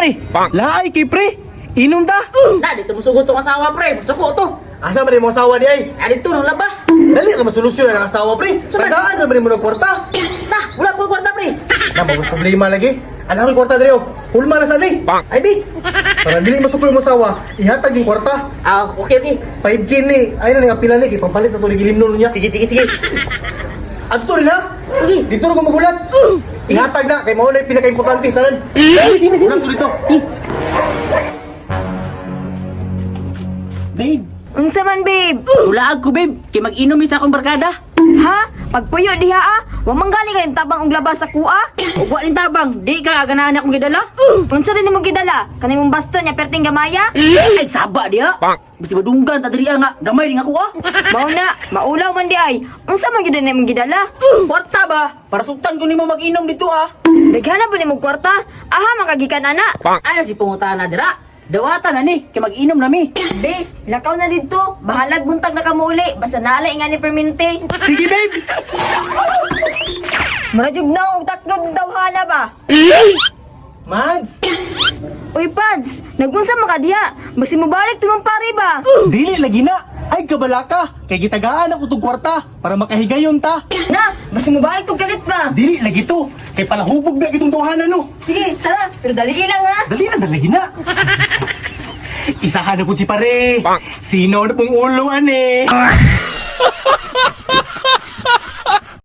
pre. Laay kay pre. Inom ta. Na, dito musugot tong asawa, pre. Masuko to. Asa man mo asawa di ay? Ah, dito nang laba. Dali ra masolusyon ang asawa, pre. Tagaan ra man mo ng kwarta. Na, wala po kwarta, pre. Na mo problema lagi. Ano ang kwarta diri oh? Hulma na sa ni. Ay, bi. Para dili masuko yung asawa, ihatag yung kwarta. Ah, okay. 5K ni. Ay na nga pila ni kay pampalit na to ni gilimnon niya. Sige. Adto rin ha. Sige. Dito ra ko magulat. Ihatag na kay mao na yung pinakaimportante sa tanan. Sige. Ulat to dito. Babe, Unsa man, babe? tulaag ko, babe. Kay mag-inom mi sa akong barkada. Ha? Pagpuyo diha ah. Wa man gani kayong tabang og labas sa kuha. Ug wa ning tabang, di ka ganahan akong gidala. Unsa din imong gidala? Kanay mong baston nya perting gamaya? Ay, saba diha. Basi badunggan ta diri nga, gamay ning ako ah. Mao na, maulaw man di ay. Unsa man gyud na imong gidala? Kwarta ba? Para suktan ko nimo mag-inom dito ah. Daghana ba nimong kwarta? Aha makagikan ana. Ana si pangutana dira. Dawata na ni, kay mag-inom na mi. Be, lakaw na didto. Bahalag buntag na kamo uli. Basta naala nga ni permente. Sige, babe. Mura jud na og taklod ng tawhana ba? Mads. Uy, Pads, nagunsa man ka diha? Basi mobalik tumong pare ba? Dili lagi na. Ay kabalaka kay gitagaan ako tong kwarta para makahigayon ta. Na, basi mobalik tong kalit ba? Dili lagi to. Kay palahubog na gitong tawhana no. Sige, tara, pero dali lang ha. Dali na lagi na. Isahan na po si pare. Sino na pong ulo ane?